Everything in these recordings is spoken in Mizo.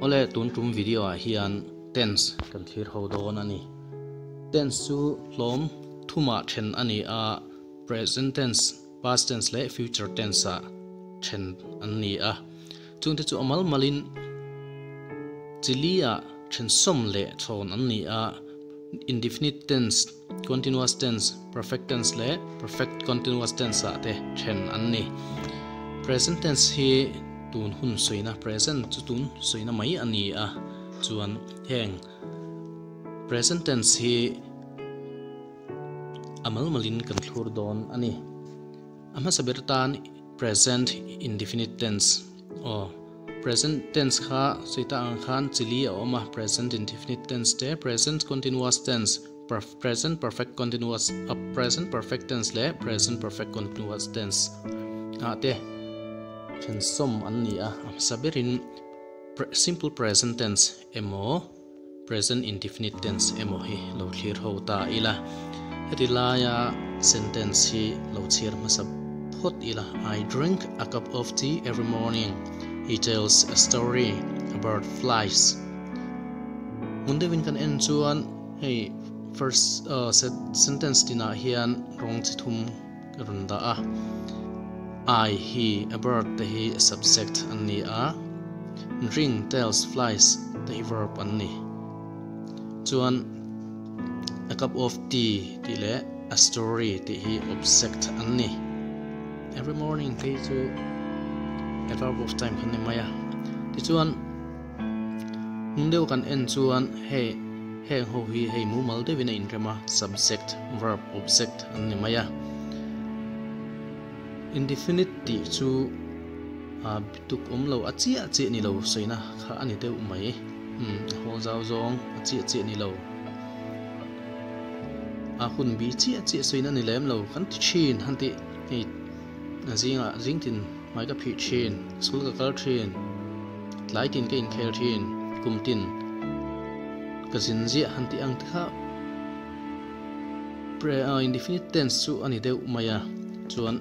Awle tun tum video ah hian tense kan thlir ho dawn a ni. Tense chu hlawm thumah then a ni a, present tense, past tense leh future tense ah then an ni a. Chungte chu a mal malin chili ah then sawm leh chhawn an ni a, indefinite tense, continuous tense, perfect tense leh perfect continuous tense ah te then an ni. Present tense hi tun hun sawina present chu tun sawina mai a ni a, chuan heng present tense hi a mal malin kan thlur dawn a ni. A hmasa ber tan present indefinite tense aw present tense kha sawi ta ang khan chili a awm a, present indefinite tense te, present continuous tense, present perfect continuous a present perfect tense leh present perfect continuous tense ah te then sawm an ni a. A hmasa berin simple present tense emaw present indefinite tense emaw hi lo thlir ho ta ila. Heti laia sentence hi lo chhiar hmasa phawt ila. I drink a cup of tea every morning. He tells a story about flies. Hmun deuhin kan en chuan hei first sentence tinah hian rawng chi thum ka rawn dah a. I hi a bird te hi subject an ni a, drink, tells, flies te hi verb an ni. Chuan a cup of tea tih leh a story tih hi object an ni. Every morning te hi chu adverb of time khan ni mai a. Tichuan hnung deuh kan en chuan hei heng ho hi hei mumal deuhin a inrem a, subject, verb, object an ni mai a. Indefinite tih chu a tuk awm lo a chiah chiah ni lo sawina kha a ni deuh mai. Umm a hawl zau zawng a chiah chiah ni lo. A hun bi chiah chiah sawina ni lem lo kan ti thin han tih hei a zingah zingtin hmai ka phih thin, school ka kal thin, tlai tin ka inkhel thin, kum tin ka zin ziah han tih ang te kha pre indefinite tense chu a ni deuh mai a, chuan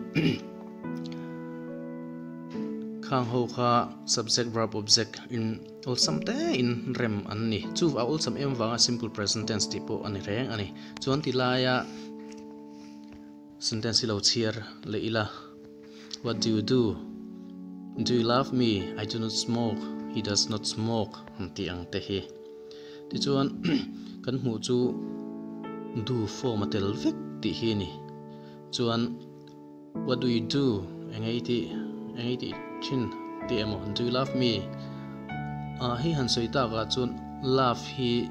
khang ho kha subject verb object in awlsam te in rem an ni. Chu a awlsam em vanga simple present tense tih pawh a ni reng a ni. Chuan ti laia sentence hi lo chhiar leh ila, What do you do? Do you love me? I do not smoke. He does not smoke an tih ang te hi. Tichuan kan hmuh chu do form a tel vek tih hi a ni. Chuan what do you do? Eng ei tih eng ei tih thin tih emaw do you love me? Ah hei han sawi takah chuan love hi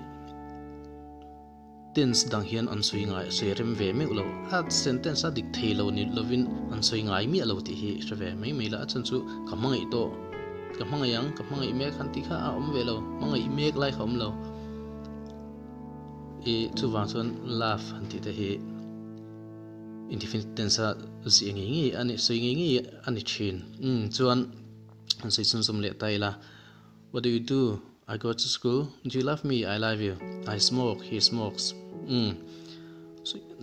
tense dang hian an sawi ngai sawi rem ve meuh lo. A sentence a dik thei lo ni lovin an sawi ngai miah lo tih hi hre ve mai mai la. A chhan chu ka hmangaih tawh, ka hmangaih ang, ka hmangaih mek han tih kha a awm ve lo, hmangaih mek lai kha a awm lo. I chuvang chuan love han tih te hi indefinite tense a ziah ngei ngei a ni, sawi ngei ngei a ni thin. Umm chuan han sawi chhunzawm leh ta ila. What do you do? I go to school. Do you love me? I love you. I smoke. He smokes. Umm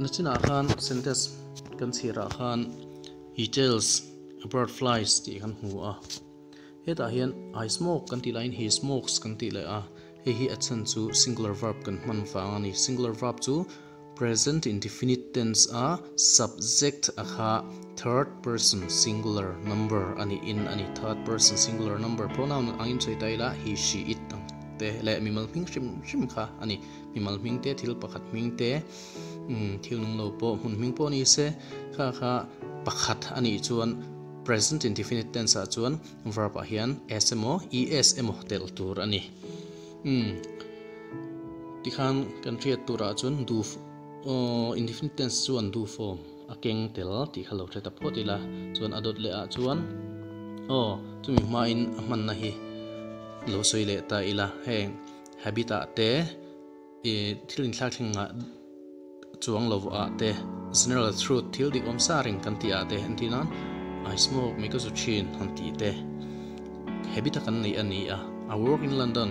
nachinah khan sentence kan chhirah khan he tells a bird flies tih kan hmu a. Hetah hian I smoke kan tih laiin he smokes kan tih leh a, hei hi a chhan chu singular verb kan hman vang a ni. Singular verb chu present indefinite tense a subject a kha third person singular number a nih in a ni. Third person singular number pronoun angin sawi ta ila he, she, it ang te leh mimal hming hrim hrim kha a ni. Mimal hming te, thil pakhat hming te, thil nung lo pawh hmun hming pawh ni se kha kha pakhat a nih chuan Present indefinite tense ah chuan verb ah hian s emaw es emaw telh tur a ni. Umm tikhan kan hriat turah chuan do indefinite tense chuan do form a keng tel tih kha lo hre ta phawt ila chuan a dawt leh ah chuan aw chumi hmain a hmanna hi lo sawi leh ta ila heng habit ah te I thil inthlak thleng ah chuang lo ah te, general truth thil dik awm sa reng kan tih ah te an tih nan I smoke mai ka zu thin han tih te habit a kan neih a ni a, I work in London,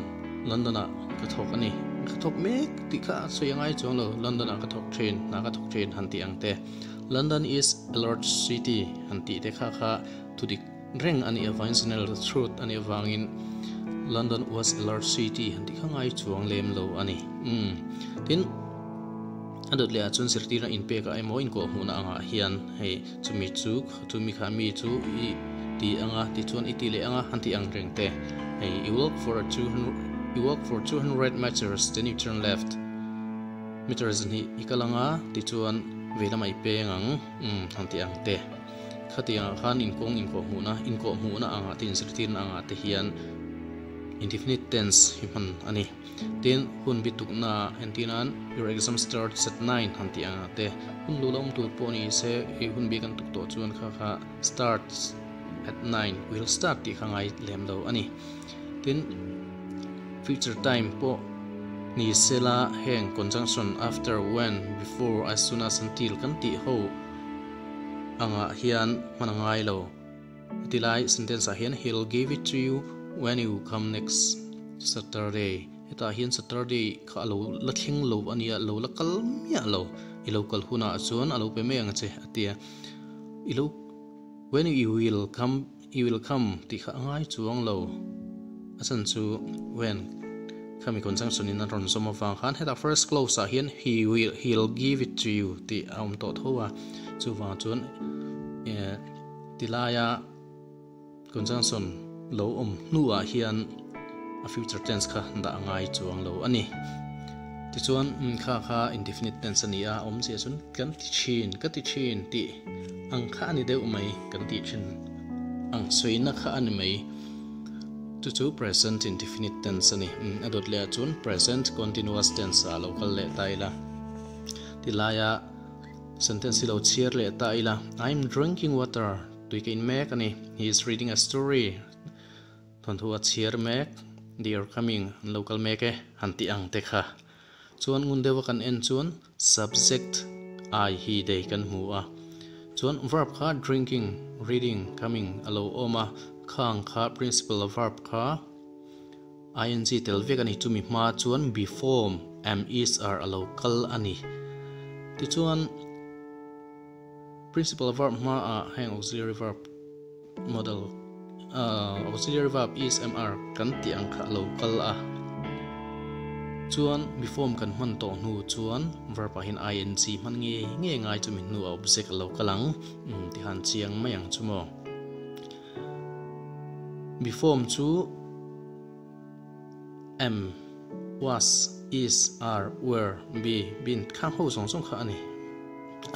London ah ka thawk a ni, ka thawk mek tih kha a sawi a ngai chuang lo, London ah ka thawk thin, hna ka thawk thin han tih ang te, London is a large city han tih te kha kha thu dik reng a nih avangin general truth a nih avangin. London was a large city han tih kha ngai chuang lem lo a ni. Umm. Tin, a dawt leh ah chuan zirtirna inpek ah emaw inkawh hmuhna angah hian hei chumi chu chumi kha mi chu i ti anga tichuan i ti leh anga han tih ang reng te. Hei you walk for a you walk for 200 meters then you turn left. Meter zahnih i kal anga tichuan vei lamah i peng ang umm han tih ang te. Khatiangah khan inkawng inkawhhmuhna, inkawhhmuhna angah te inzirtirna angah te hian indefinite tense hi hman a ni. Tin, hun bitukna entirnan your exam starts at nine han tih angah te hun lu la awm tur pawh ni se i hun bik an tuk tawh chuan kha kha starts at nine will start tih kha ngai lem lo a ni. Tin, future time pawh ni sela heng conjunction after, when, before, as soon as, until kan tih ho angah hian hman a ngai lo. Heti lai sentence ah hian he'll give it to you when you come next Saturday. Hetah hian Saturday kha a lo la thleng lo a nia, lo la kal miah lo. I lo kal hunah chuan a lo pe mai ang che a ti a. I lo when you will come you will come tih kha a ngai chuang lo. A chhan chu when khami conjunction in a rawn zawm avang khan hetah first clause ah hian he will he'll give it to you tih a awm tawh tho a, chuvang chuan eh tilaia conjunction lo awm hnuah hian a future tense kha dah a ngai chuang lo a ni. Tichuan kha kha indefinite tense a ni a, awmzia chuan kan ti thin ka ti thin tih ang kha a ni deuh mai kan tih thin ang sawina kha a ni mai. Chu chu present indefinite tense a ni. A dawt leh ah chuan present continuous tense ah lo kal leh ta ila. Tilaia sentence hi lo chhiar leh ta ila. I am drinking water. Tui ka in mek a ni. He is reading a story. Thawnthu a chhiar mek. They are coming. An lo kal mek e. Han tih ang te kha. Chuan ngun deuha kan en chuan subject I, he, they kan hmu a. Chuan verb kha drinking, reading, coming a lo awm a, khang kha principal verb kha ing tel vek a ni. Chumi hma chuan be form, am, is, are a lo kal a ni. Tichuan principal verb hmaah heng auxiliary verb model auxiliary verb is, am, are kan tih ang kha a lo kal a. Chuan be form kan hman tawh hnu chuan verb ah hian ing hman nge nge ngai chumi hnu a object a lo kal ang tihan chiang mai ang chu maw. Be form chu am, was, is, are, were, be, been khang ho zawng zawng kha a ni.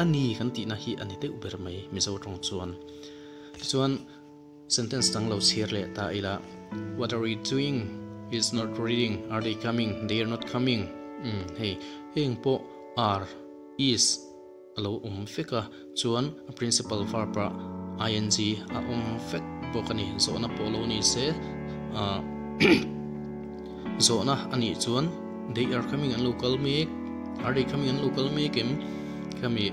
A ni kan tihna hi a ni deuh ber mai Mizo tawng chuan. Tichuan sentence dang lo chhiar leh ta ila, What are you doing? He is not reading. Are they coming? They are not coming. Umm hei heng pawh are, is a lo awm vek a, chuan a principal verb ah ing a awm vek bawk a ni. Zawhna pawh lo ni se ah zawhna a nih chuan they are coming an lo kal mek, are they coming an lo kal mek em? Khami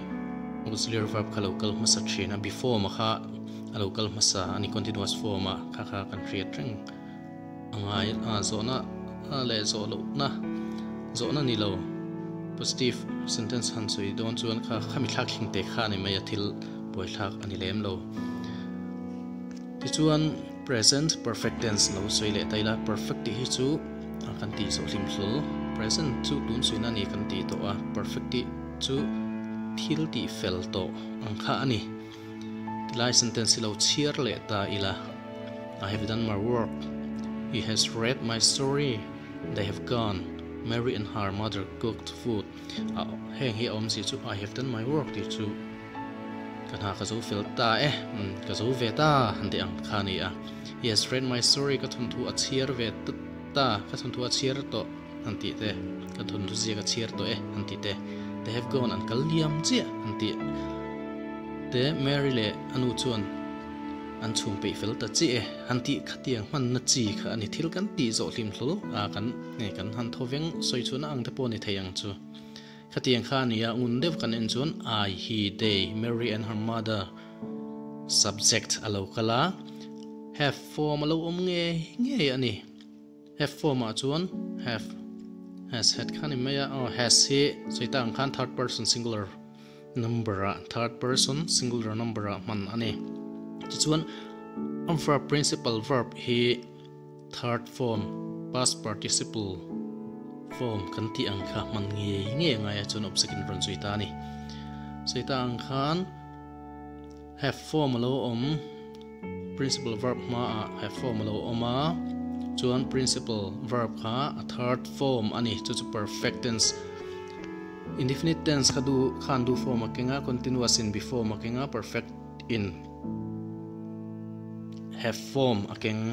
auxiliary verb kha lo kal hmasa thin a, be form a kha a lo kal hmasa a ni continuous form a kha kha kan hriat reng a ngai a zawhna leh zawh lohna zawhna ni lo positive sentence han sawi dawn chuan kha khami thlak thleng te kha a ni mai a thil buaithlak a ni lem lo tichuan present perfect tense lo sawi leh ta ila perfect tih hi chu kan tih zawh hlim hlul present chu tun suina a ni kan tih tawh a perfect tih chu thil tih fel tawh ang kha a ni. Tilai sentence hi lo chhiar leh ta ila, I have done my work, He has read my story, They have gone, Mary and her mother cooked food. Heng hi a awmzia chu I have done my work tih chu ka hna ka zo fel ta e, ka zo ve ta han tih ang kha a ni a. He has read my story ka thawnthu a chhiar ve ta, ka thawnthu a chhiar tawh han tih te, ka thawnthu ziak a chhiar tawh e han tih te, they have gone an kal liam chiah han tih te, Mary leh a nu chuan an chhum peih fel ta chiah e han tih khatiang hmanna chi kha a ni, thil kan tih zawh hlim hlul a kan nge kan han thaw veng sawi chhuahna ang te pawh a ni thei ang chu. Khatiang kha a ni a, ngun deuh kan en chuan I, he, they, Mary and her mother subject a lo kal a, have form a lo awm ngei ngei a ni. Have form ah chuan have, has, had kha ni mai a, aw has hi sawi tak ang khan third person singular number ah third person singular number ah hman a ni. Tichuan a verb principal verb hi Third form, past participle form kan tih ang kha hman ngei ngei a ngai a, chuan object in rawn zui ta a ni. Sawi ta ang khan have form a lo awm, principal verb hmaah have form a lo awm a, chuan principal verb kha a third form a ni, chu chu perfect tense. Indefinite tense kha du khan du form a keng a, continuous in be form a keng a, perfect in. Have form a keng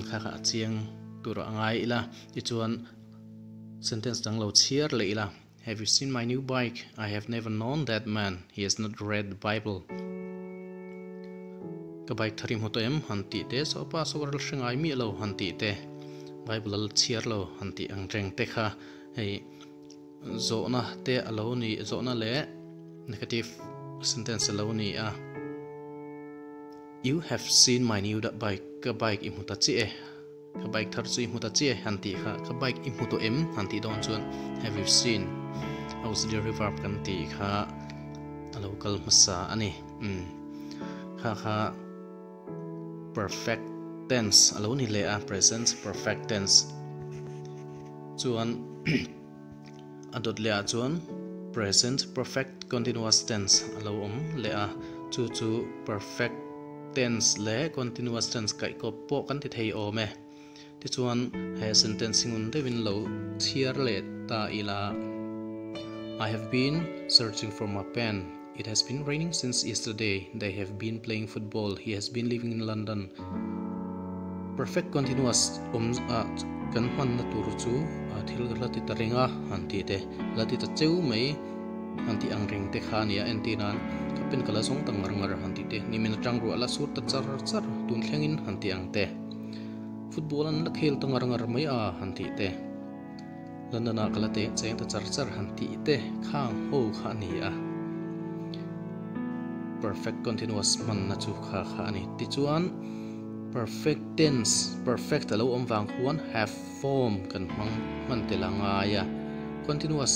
kha kha a chiang tur a ngai ila tichuan sentence dang lo chhiar leh ila Have you seen my new bike? I have never known that man. He has not read the Bible. Ka bike thar i hmu tawh em? Han tih te, saw pa saw ka hre ngai miah lo han tih te, Bible a la chhiar lo han tih ang reng te kha hei zawhna te a lo ni zawhna leh negative sentence a lo ni a. You have seen my new bike, ka bike i hmu ta chiah e, ka bike thar chu i hmu ta chiah e han tih kha, ka bike i hmu tawh em han tih dawn chuan have you seen auxiliary verb kan tih kha a lo kal hmasa a ni. Umm kha kha perfect tense a lo ni leh a, present perfect tense chuan A dawt leh ah chuan present perfect continuous tense a lo awm leh a, chu chu perfect tense leh continuous tense kaihkawp pawh kan ti thei awm e. Tichuan he sentence hi ngun deuhin lo chhiar leh ta ila, I have been searching for my pen. It has been raining since yesterday. They have been playing football. He has been living in London. Perfect continuous awm ah kan hmanna tur chu thil ka hla ti ta reng a han tih te, la ti ta cheu mai han tih ang reng te kha a nia. Entir nan ka pen ka la zawng ta ngar ngar han tih te, nimin atang ruah la sur ta char char tun thlengin han tih ang te, football an la khel ta ngar ngar mai a han tih te. London ah ka la teh cheng ta char char han tih te khang ho kha a ni a, perfect continuous hmanna chu kha kha a ni. Tichuan perfect tense, perfect a lo awm vang khuan have form kan hmang hman tel a ngai a, continuous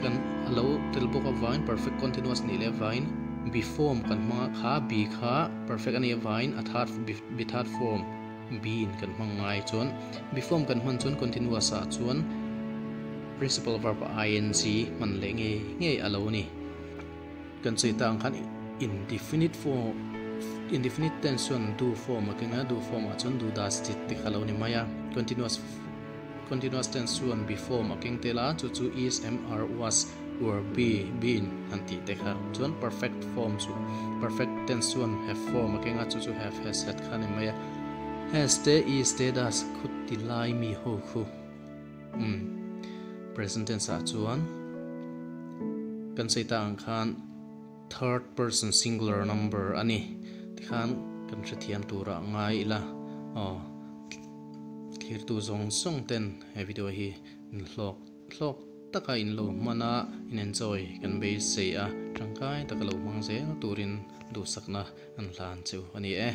kan a lo tel bawk avangin perfect continuous nih leh avangin be form kan hmang a, kha be kha perfect a nih avangin a third be third form. Been kan hmang ngai chuan be form kan hman chuan continuous ah chuan principal verb ing hman leh ngei ngei a lo ni. Kan sawi ta ang khan indefinite form indefinite tense chuan do form a keng a, do form ah chuan do does did te kha lo ni mai a. Continuous continuous tense chuan be form a keng tel a, chu chu is, am, are, was, were, be, been han tih te kha chuan perfect form chu perfect tense chuan have form a keng a, chu chu have, has, had kha a ni mai a. Has te, is te, does khu ti lai mi ho khu umm present tense ah chuan kan sawi ta ang khan third person singular number a ni tikhan kan hrethiam turah ngai ila aw thlirtu zawng zawng ten he video hi in hlawk hlawk taka in lo hman a in enjoy kan beisei a tangkai taka lo hmang zel turin duhsakna an hlan chu a ni e.